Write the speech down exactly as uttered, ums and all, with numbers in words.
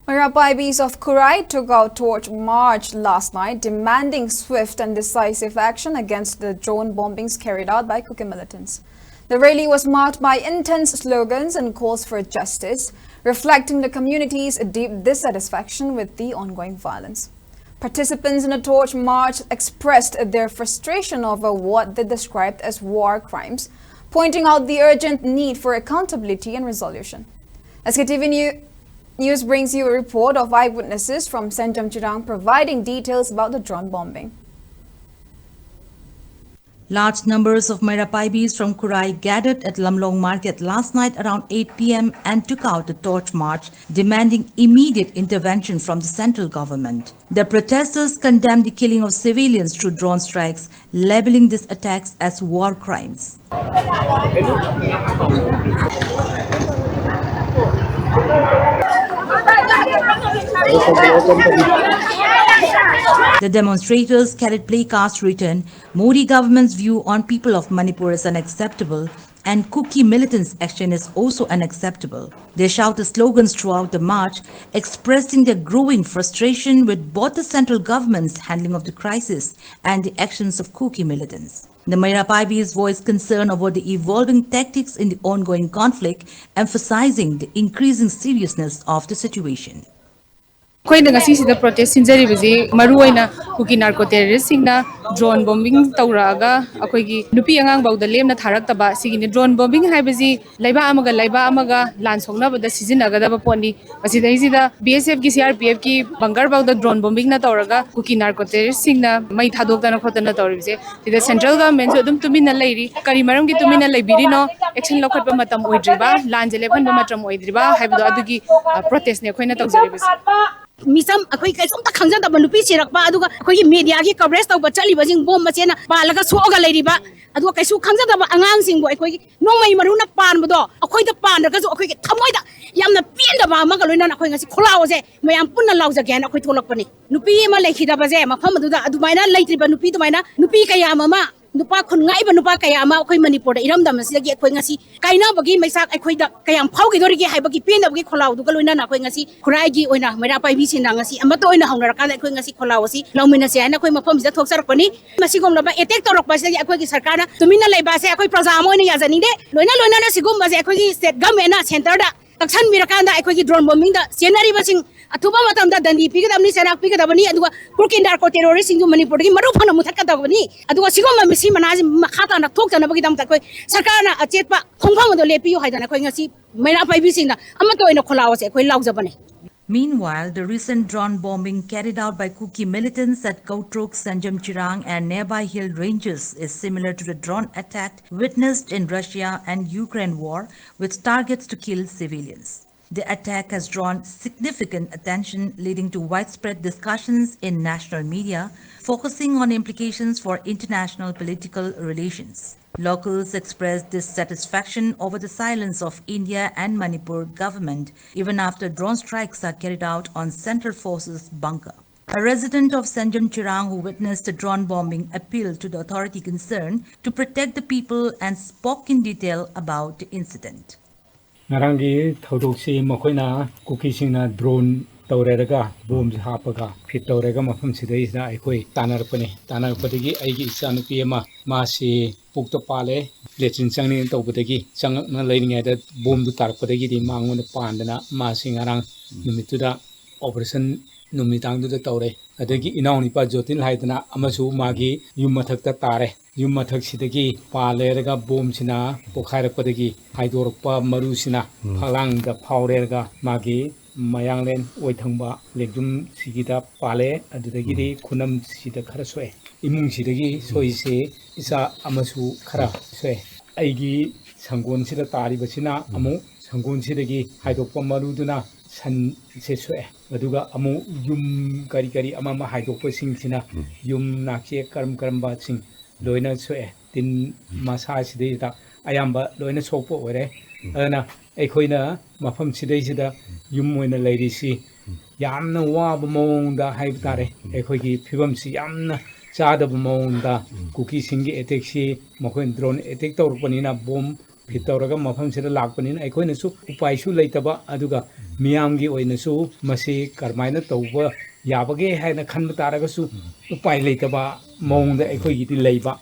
Meira Paibis of Khurai took out torch march last night, demanding swift and decisive action against the drone bombings carried out by Kuki militants. The rally was marked by intense slogans and calls for justice, reflecting the community's deep dissatisfaction with the ongoing violence. Participants in the torch march expressed their frustration over what they described as war crimes, pointing out the urgent need for accountability and resolution. S K T V New- News brings you a report of eyewitnesses from Senjam Chirang providing details about the drone bombing. Large numbers of Meira Paibis from Khurai gathered at Lamlong Market last night around eight p m and took out a torch march, demanding immediate intervention from the central government. The protesters condemned the killing of civilians through drone strikes, labeling these attacks as war crimes. The demonstrators carried placards written, "Modi government's view on people of Manipur is unacceptable," and "Kuki militants' action is also unacceptable." They shouted slogans throughout the march, expressing their growing frustration with both the central government's handling of the crisis and the actions of Kuki militants. The Meira Paibis voiced concern over the evolving tactics in the ongoing conflict, emphasizing the increasing seriousness of the situation. ꯑꯩꯈꯣꯏꯅ ꯉꯁꯤꯁꯤꯗ protest ꯁꯤꯟꯖꯔꯤꯕꯁꯤ ꯃꯔꯨꯑꯣꯏꯅ ꯀꯨꯀꯤ narco ꯇꯦꯔꯣꯔꯤꯁꯁꯤꯡꯅ drone bombing ꯇꯧꯔꯛꯑꯒ ꯑꯩꯈꯣꯏꯒꯤ ꯅꯨꯄꯤ ꯑꯉꯥꯡꯐꯥꯎꯗ ꯂꯦꯝꯅ ꯊꯥꯔꯛꯇꯕ ꯁꯤꯒꯤꯅꯤ꯫ Drone bombing ꯍꯥꯏꯕꯁꯤ ꯂꯩꯕꯥꯛ ꯑꯃꯒ ꯂꯩꯕꯥꯛ ꯑꯃꯒ ꯂꯥꯟ ꯁꯣꯛꯅꯕꯗ ꯁꯤꯖꯤꯟꯅꯒꯗꯕ ꯄꯣꯠꯅꯤ꯫ ꯃꯁꯤꯗꯩꯁꯤꯗ ꯕꯤ ꯑꯦꯁ ꯑꯦꯐꯀꯤ ꯁꯤ ꯑꯥꯔ ꯄꯤ ꯑꯦꯐꯀꯤ ꯕꯪꯀꯔꯐꯥꯎꯗ ꯗ꯭ꯔꯣꯟ ꯕꯣꯝꯕꯤꯡꯅ ꯇꯧꯔꯒ ꯀꯨꯀꯤ ꯅꯥꯔꯀꯣ ꯇꯦꯔꯣꯔꯤꯁꯁꯤꯡꯅ ꯃꯩ ꯊꯥꯗꯣꯛꯇꯅ ꯈꯣꯠꯇꯅ ꯇꯧꯔꯤꯕꯁꯦ ꯁꯤꯗ ꯁꯦꯟꯇ꯭ꯔꯦꯜ ꯒꯚꯔꯟꯃꯦꯟꯠꯁꯨ ꯑꯗꯨꯝ ꯇꯨꯃꯤꯟꯅ ꯂꯩꯔꯤ꯫ ꯀꯔꯤ ꯃꯔꯝꯒꯤ ꯇꯨꯃꯤꯟꯅ ꯂꯩꯕꯤꯔꯤꯅꯣ? ꯑꯦꯛꯁꯟ ꯂꯧꯈꯠꯄ ꯃꯇꯝ ꯑꯣꯏꯗ꯭ꯔꯤꯕ, ꯂꯥꯟꯁꯦ ꯂꯦꯞꯍꯟꯕ ꯃꯇꯝ ꯑꯣꯏꯗ꯭ꯔꯤꯕ ꯍꯥꯏꯕꯗꯣ ꯑꯗꯨꯒꯤ ꯄ꯭ꯔꯣꯇꯦꯁꯅꯦ ꯑꯩꯈꯣꯏꯅ ꯇꯧꯖꯔꯤꯕꯁꯦ꯫ ꯃꯤꯆꯝ ꯑꯩꯈꯣꯏ ꯀꯩꯁꯨꯝꯇ ꯈꯪꯖꯗꯕ ꯅꯨꯄꯤ ꯁꯤꯔꯛꯄ, ꯑꯗꯨꯒ ꯑꯩꯈꯣꯏꯒꯤ ꯃꯦꯗꯤꯌꯥꯒꯤ ꯀꯕꯔꯦꯖ ꯇꯧꯕ ꯆꯠꯂꯤꯕꯁꯤꯡ ꯕꯣꯝ ꯃꯆꯦꯅ ꯄꯥꯜꯂꯒ ꯁꯣꯛꯑꯒ ꯂꯩꯔꯤꯕ, ꯑꯗꯨꯒ ꯀꯩꯁꯨ ꯈꯪꯖꯗꯕ ꯑꯉꯥꯡꯁꯤꯡꯕꯨ ꯑꯩꯈꯣꯏꯒꯤ ꯅꯣꯡꯃꯩ ꯃꯔꯨꯅ ꯄꯥꯟꯕꯗꯣ ꯑꯩꯈꯣꯏꯗ ꯄꯥꯟꯗ꯭ꯔꯒꯁꯨ ꯑꯩꯈꯣꯏꯒꯤ ꯊꯃꯣꯏꯗ ꯌꯥꯝꯅ ꯄꯦꯟꯗꯕ ꯑꯃꯒ ꯂꯣꯏꯅꯅ ꯑꯩꯈꯣꯏ ꯉꯁꯤ ꯈꯣꯜꯂꯥꯎ ꯑꯁꯦ ꯃꯌꯥꯝ ꯄꯨꯟꯅ ꯂꯥꯎꯖꯒꯦ ꯍꯥꯏꯅ ꯑꯩꯈꯣꯏ ꯊꯣꯛꯂꯛꯄꯅꯤ꯫ ꯅꯨꯄꯤ ꯑꯃ ꯂꯩꯈꯤꯗꯕꯁꯦ ꯃꯐꯝ ꯑꯗꯨꯗ ꯑꯗꯨꯃꯥꯏꯅ ꯂꯩꯇ꯭ꯔꯤꯕ ꯅꯨꯄꯤ ꯑꯗꯨꯃꯥꯏꯅ ꯅꯨꯄꯤ ꯀꯌꯥ ꯑꯃ ꯅꯨꯄꯥ ꯈꯨꯟ ꯉꯥꯛꯏꯕ ꯅꯨꯄꯥ ꯀꯌꯥ ꯑꯃ ꯑꯩꯈꯣꯏ ꯃꯅꯤꯄꯨꯔꯗ ꯏꯔꯝꯗꯝ ꯑꯁꯤꯗꯒꯤ ꯑꯩꯈꯣꯏ ꯉꯁꯤ ꯀꯥꯏꯅꯕꯒꯤ ꯃꯩꯆꯥꯛ ꯑꯩꯈꯣꯏꯗ ꯀꯌꯥꯝ ꯐꯥꯎꯈꯤꯗꯣꯔꯤꯒꯦ ꯍꯥꯏꯕꯒꯤ ꯄꯦꯟꯗꯕꯒꯤ ꯈꯣꯜꯂꯥꯎꯗꯨꯒ ꯂꯣꯏꯅꯅ ꯑꯩꯈꯣꯏ ꯉꯁꯤ ꯈꯨꯔꯥꯏꯒꯤ ꯑꯣꯏꯅ ꯃꯩꯔꯥ ꯄꯥꯏꯕꯤꯁꯤꯡꯅ ꯉꯁꯤ ꯑꯃꯠꯇ ꯑꯣꯏꯅ ꯍꯧꯅꯔꯀꯥꯟꯗ ꯑꯩꯈꯣꯏ ꯉꯁꯤ ꯈꯣꯜꯂꯥꯎ ꯑꯁꯤ ꯂꯧꯃꯤꯟꯅꯁꯦ ꯍꯥꯏꯅ ꯑꯩꯈꯣꯏ ꯃꯐꯝꯁꯤꯗ ꯊꯣꯛꯆꯔꯛꯄꯅꯤ꯫ ꯃꯁꯤꯒꯨꯝꯂꯕ attack ꯇꯧꯔꯛꯄ ꯑꯁꯤꯗꯒꯤ ꯑꯩꯈꯣꯏꯒꯤ ꯁꯔꯀꯥꯔꯅ ꯇꯨꯃꯤꯟꯅ ꯂꯩꯕ ꯑꯁꯦ ꯑꯩꯈꯣꯏ ꯄ꯭ꯔꯖꯥ ꯑꯃ ꯑꯣꯏꯅ ꯌꯥꯖꯅꯤꯡꯗꯦ꯫ ꯂꯣꯏꯅ ꯂꯣꯏꯅꯅ ꯁꯤꯒꯨꯝꯕꯁꯦ ꯑꯩꯈꯣꯏꯒꯤ state government ꯅ centre ꯗ ꯀꯛꯁꯟꯕꯤꯔꯀꯥꯟꯗ ꯑꯩꯈꯣꯏꯒꯤ drone bombing ꯗ ꯆꯦꯟꯅꯔꯤꯕꯁꯤꯡ ꯑꯊꯨꯕ ꯃꯇꯝꯗ ꯗꯟꯗꯤ ꯄꯤꯒꯗꯕꯅꯤ, ꯆꯩꯔꯥꯛ ꯄꯤꯒꯗꯕꯅꯤ꯫ ꯑꯗꯨꯒ ꯀꯨꯀꯤ narco terrorist ꯁꯤꯡꯗꯨ ꯃꯅꯤꯄꯨꯔꯗꯒꯤ ꯃꯔꯨ ꯐꯅ ꯃꯨꯊꯠꯀꯗꯕꯅꯤ꯫ ꯑꯗꯨꯒ ꯁꯤꯒꯨꯝꯕ ꯃꯁꯤ ꯃꯅꯥꯁꯤ ꯃꯈꯥ ꯇꯥꯅ ꯊꯣꯛꯇꯅꯕꯒꯤꯗꯃꯛꯇ ꯑꯩꯈꯣꯏ ꯁꯔꯀꯥꯔꯅ ꯑꯆꯦꯠꯄ ꯈꯣꯡꯐꯝ ꯑꯗꯨ ꯂꯦꯞꯄꯤꯌꯨ ꯍꯥꯏꯗꯅ ꯑꯩꯈꯣꯏ ꯉꯁꯤ ꯃꯩꯔꯥ ꯄꯥꯏꯕꯤꯁꯤꯡꯅ ꯑꯃꯠꯇ ꯑꯣꯏꯅ ꯈꯣꯜꯂꯥꯎ ꯑꯁꯦ ꯑꯩꯈꯣꯏ ꯂꯥꯎꯖꯕꯅꯦ꯫ Meanwhile, the recent drone bombing carried out by Kuki militants at Kautruk, Sanjam Chirang, and nearby hill ranges is similar to the drone attack witnessed in Russia and Ukraine war, with targets to kill civilians. The attack has drawn significant attention, leading to widespread discussions in national media, focusing on implications for international political relations. Locals expressed dissatisfaction over the silence of India and Manipur government, even after drone strikes are carried out on Central Forces bunker. A resident of Sanjam Chirang who witnessed the drone bombing appealed to the authority concerned to protect the people and spoke in detail about the incident. ꯉꯔꯥꯡꯒꯤ ꯊꯧꯗꯣꯛꯁꯤ ꯃꯈꯣꯏꯅ ꯀꯨꯀꯤꯁꯤꯡꯅ drone ꯇꯧꯔꯦꯔꯒ ꯕꯣꯝꯁꯦ ꯍꯥꯞꯄꯒ feed ꯇꯧꯔꯦꯒ ꯃꯐꯝꯁꯤꯗꯩꯁꯤꯗ ꯑꯩꯈꯣꯏ ꯇꯥꯟꯅꯔꯛꯄꯅꯤ꯫ ꯇꯥꯟꯅꯔꯛꯄꯗꯒꯤ ꯑꯩꯒꯤ ꯏꯆꯥꯅꯨꯄꯤ ꯑꯃ, ꯃꯥꯁꯤ ꯄꯨꯛꯇ ꯄꯥꯜꯂꯦ, latrine ꯆꯪꯅꯤꯡꯅ ꯇꯧꯕꯗꯒꯤ ꯆꯪꯉꯛꯅ ꯂꯩꯔꯤꯉꯩꯗ ꯕꯣꯝꯗꯨ ꯇꯥꯔꯛꯄꯗꯒꯤꯗꯤ ꯃꯉꯣꯟꯗ ꯄꯥꯟꯗꯅ ꯃꯥꯁꯤ ꯉꯔꯥꯡ ꯅꯨꯃꯤꯠꯇꯨꯗ operation ꯅꯨꯃꯤꯗꯥꯡꯗꯨꯗ ꯇꯧꯔꯦ꯫ ꯑꯗꯒꯤ ꯏꯅꯥꯎꯅꯨꯄꯥ ꯖꯣꯇꯤꯟ ꯍꯥꯏꯗꯅ ꯑꯃꯁꯨ ꯃꯥꯒꯤ ꯌꯨꯝ ꯃꯊꯛꯇ ꯇꯥꯔꯦ꯫ ꯌꯨꯝ ꯃꯊꯛꯁꯤꯗꯒꯤ ꯄꯥꯜꯂꯦꯔꯒ ꯕꯣꯝꯁꯤꯅ ꯄꯣꯈꯥꯏꯔꯛꯄꯗꯒꯤ ꯍꯥꯏꯗꯣꯔꯛꯄ ꯃꯔꯨꯁꯤꯅ ꯎꯝ꯫ ꯐꯛꯂꯥꯡꯗ ꯐꯥꯎꯔꯦꯔꯒ ꯃꯥꯒꯤ ꯃꯌꯥꯡꯂꯦꯟ ꯑꯣꯏꯊꯪꯕ ꯂꯦꯡꯖꯨꯝꯁꯤꯒꯤꯗ ꯄꯥꯜꯂꯦ꯫ ꯑꯗꯨꯗꯒꯤꯗꯤ ꯎꯝ꯫ ꯈꯨꯅꯝꯁꯤꯗ ꯈꯔ ꯁꯣꯛꯑꯦ꯫ ꯏꯃꯨꯡꯁꯤꯗꯒꯤ ꯎꯝ꯫ ꯁꯣꯏꯁꯦ ꯏꯆꯥ ꯑꯃꯁꯨ ꯈꯔ ꯎꯝ꯫ ꯁꯣꯛꯑꯦ꯫ ꯑꯩꯒꯤ ꯁꯪꯒꯣꯟꯁꯤꯗ ꯇꯥꯔꯤꯕꯁꯤꯅ ꯎꯝ꯫ ꯑꯃꯨꯛ ꯁꯪꯒꯣꯟꯁꯤꯗꯒꯤ ꯍꯥꯏꯗꯣꯛꯄ ꯃꯔꯨꯗꯨꯅ ꯁꯟꯁꯦ ꯁꯣꯛꯑꯦ꯫ ꯑꯗꯨꯒ ꯑꯃꯨꯛ ꯌꯨꯝ ꯀꯔꯤ ꯀꯔꯤ ꯑꯃ ꯑꯃ ꯍꯥꯏꯗꯣꯛꯄꯁꯤꯡꯁꯤꯅ ꯎꯝ꯫ ꯌꯨꯝ ꯅꯥꯆꯦꯛ ꯀꯔꯝ ꯀꯔꯝꯕꯁꯤꯡ ꯂꯣꯏꯅ ꯁꯣꯛꯑꯦ꯫ ꯇꯤꯟ ꯎꯝ꯫ ꯃꯁꯥꯁꯤꯗꯩꯗ ꯑꯌꯥꯝꯕ ꯂꯣꯏꯅ ꯁꯣꯛꯄ ꯑꯣꯏꯔꯦ꯫ ꯎꯝ꯫ ꯑꯗꯨꯅ ꯑꯩꯈꯣꯏꯅ ꯃꯐꯝꯁꯤꯗꯩꯁꯤꯗ ꯎꯝ꯫ ꯌꯨꯝ ꯑꯣꯏꯅ ꯂꯩꯔꯤꯁꯤ ꯎꯝ꯫ ꯌꯥꯝꯅ ꯋꯥꯕ ꯃꯑꯣꯡꯗ ꯍꯥꯏꯕ ꯇꯥꯔꯦ꯫ ꯎꯝ꯫ ꯎꯝ꯫ ꯑꯩꯈꯣꯏꯒꯤ ꯐꯤꯕꯝꯁꯤ ꯌꯥꯝꯅ ꯆꯥꯗꯕ ꯃꯑꯣꯡꯗ ꯀꯨꯀꯤꯁꯤꯡꯒꯤ ꯑꯦꯇꯦꯛꯁꯤ ꯃꯈꯣꯏꯅ ꯗ꯭ꯔꯣꯟ ꯑꯦꯇꯦꯛ ꯇꯧꯔꯛꯄꯅꯤꯅ, ꯕꯣꯝ ꯐꯤꯠ ꯇꯧꯔꯒ ꯃꯐꯝꯁꯤꯗ ꯂꯥꯛꯄꯅꯤꯅ, ꯑꯩꯈꯣꯏꯅꯁꯨ ꯎꯄꯥꯏꯁꯨ ꯂꯩꯇꯕ, ꯑꯗꯨꯒ ꯃꯤꯌꯥꯝꯒꯤ ꯑꯣꯏꯅꯁꯨ ꯃꯁꯤ ꯀꯔꯝꯍꯥꯏꯅ ꯇꯧꯕ ꯌꯥꯕꯒꯦ ꯍꯥꯏꯅ ꯈꯟꯕ ꯇꯥꯔꯒꯁꯨ ꯎꯄꯥꯏ ꯂꯩꯇꯕ ꯃꯑꯣꯡꯗ ꯑꯩꯈꯣꯏꯒꯤꯗꯤ ꯂꯩꯕ꯫